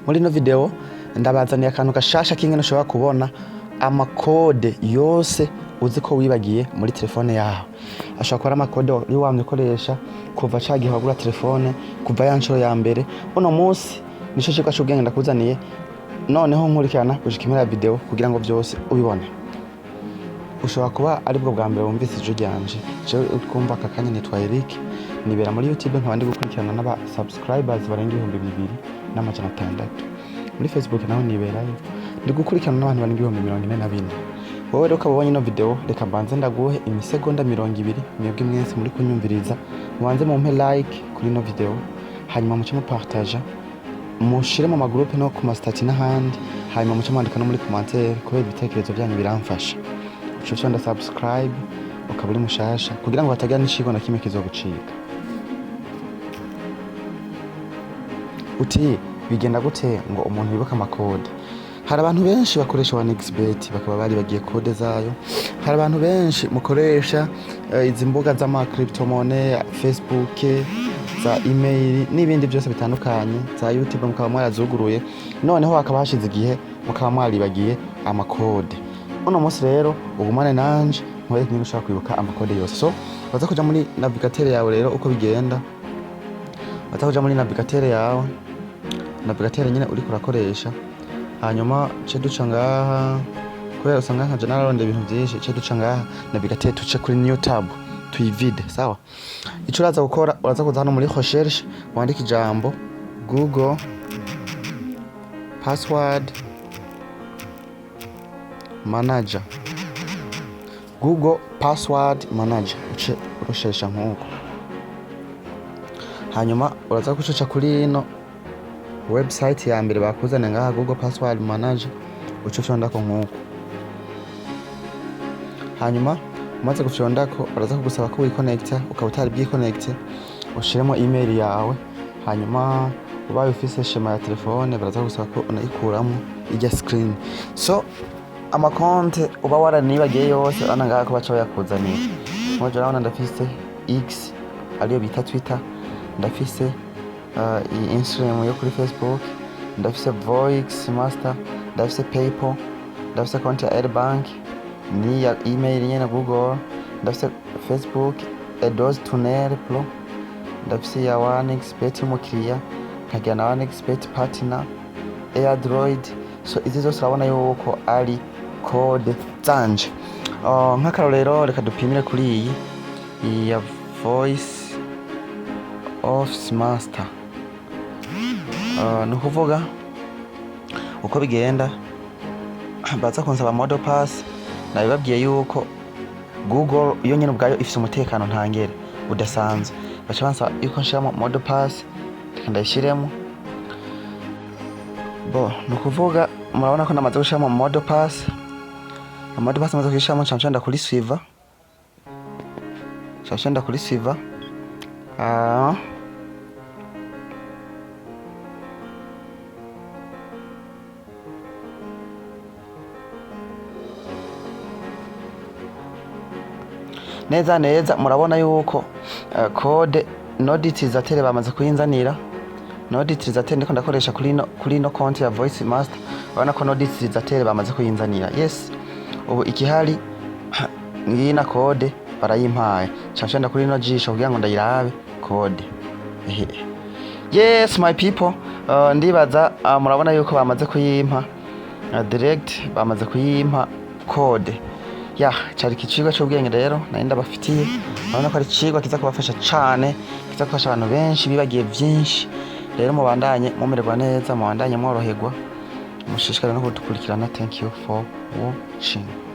Muri ino video ndabazaniye akantu gashasha k'ingene ushobora kubona amakode yose uzi ko wibagiye muri telefone yawe. Ashobora kuba ari amakode wari wamye ukoresha kuva ca gihe wagura telefone, kuva ya nshuro ya mbere. Uno munsi nico cigwa c'ubwenge ndakuzaniye, noneho nkurikirana gushika impera ya video kugira ngo vyose ubibone. Ushobora kuba aribwo bwa mbere wumvise ijwi ryanje. Jewe uri kumva aka kanya nitwa Eric, nibera muri YouTube, nkaba ndi gukurikirana n'aba subscribers barenga 2600. Muri Facebook naho niberayo, ndi gukurikirana n'abantu barenga 44,000. Wowe rero ukaba ubonye ino video, reka mbanze ndaguhe imisegonda 20, mwebwe mwese muri kunyumviriza, mubanze mumpe like kuri ino video, hanyuma muce mupartaja, mushire mu magroupe no ku ma statuts n'ahandi, hanyuma muce mwandika no muri commentaire, kubera ibitekerezo byanyu biramfasha. Uca ufyonda subscribe ukaba uri mushasha kugira ngo hatagira n'icigwa na kimwe kizogucika. Uti bigenda gute ngo umuntu yibuke amakode? Hari abantu benshi bakoresha 1xbet bakaba bari bagiye code zayo. Hari abantu benshi mukoresha izi mbuga z'ama cryptomonnaie, Facebook, za email n'ibindi byose bitandukanye, za YouTube, mukaba mwarazuguruye, noneho hakaba hashize igihe mukaba mwaribagiye amakode. Uno munsi rero ugumane nanje nkwereke ingene ushobora kwibuka amakode yose. So baza kuja muri navigateur yawe. Rero uko bigenda, baza kuja muri navigateur yawe, navigateur nyine uriko urakoresha, hanyuma ce duca ngaha, kubera usanga nkaje nararondera ibintu vyinshi. Ce duca ngaha navigateur, tuce kuri new tab, tuyivide. Sawa, ico uraza gukora, uraza kuza hano muri recherche, wandike ijambo Google password manager. Google password manager, uce urushesha nkuko. Hanyuma uraza gucuca kuri ino website ya mbere bakuzane ngaha, Google password manager, uce ufyondako nkuko. Hanyuma umaze gufyondako, baraza kugusaba ko wikonekita, ukaba utari bwikonekite, ushiremo email yawe. Hanyuma ubaye ufise schéma ya telefone, baraza kugusaba ko unayikuramo ijya screen. So amakonte uba waranibagiye yose, urabona ngaha ko baca bayakuzanira. Nkoje urabona ndafise X, ariyo bita Twitter, ndafise iyi Instagram yo kuri Facebook, ndafise Voice Master, ndafise PayPal, ndafise konti ya Airbank ni ya email nyene Google, ndafise Facebook Edos Tunnel Pro, ndafise ya 1xbet y'umukiriya, nkagira na 1xbet partner, Airdroid. So izi zose urabona yuko ari code zanje. Nk'akarorero reka dupimire kuri iyi ya Voice Office Master. Ni ukuvuga uko bigenda, baza kunsaba mot de passe. Nabibabwiye yuko Google iyo nyene ubwayo ifise umutekano ntangere udasanzwe. Baca bansaba yuko nshiramo mot de passe, reka ndayishiremo. Bo ni ukuvuga murabona ko namaze gushiramo mot de passe. Mot de passe maze kuyishiramo, nca nshanda kuri suivant, nca nshanda kuri suivant. Neza neza murabona yuko code nom d'utilisateur bamaze kuyinzanira. Nom d'utilisateur ndiko ndakoresha kuri ino konti ya Voice Master, urabona ko nom d'utilisateur bamaze kuyinzanira. Yes, ubu ikihari ngiyi na code barayimpaye. Nca nshanda kuri ino jisho kugira ngo ndayirabe code. Ehe. Yes my people, ndibaza murabona yuko bamaze kuyimpa direct, bamaze kuyimpa code. Ya cari ikicigwa c'ubwenge rero nari ndabafitiye. Urabona ko ari icigwa kiza kubafasha cane, kiza gufasha abantu benshi bibagiye vyinshi. Rero mubandanye mumererwa neza, mubandanye mworoherwa, mushishikare no kudukurikirana. Thank you for watching.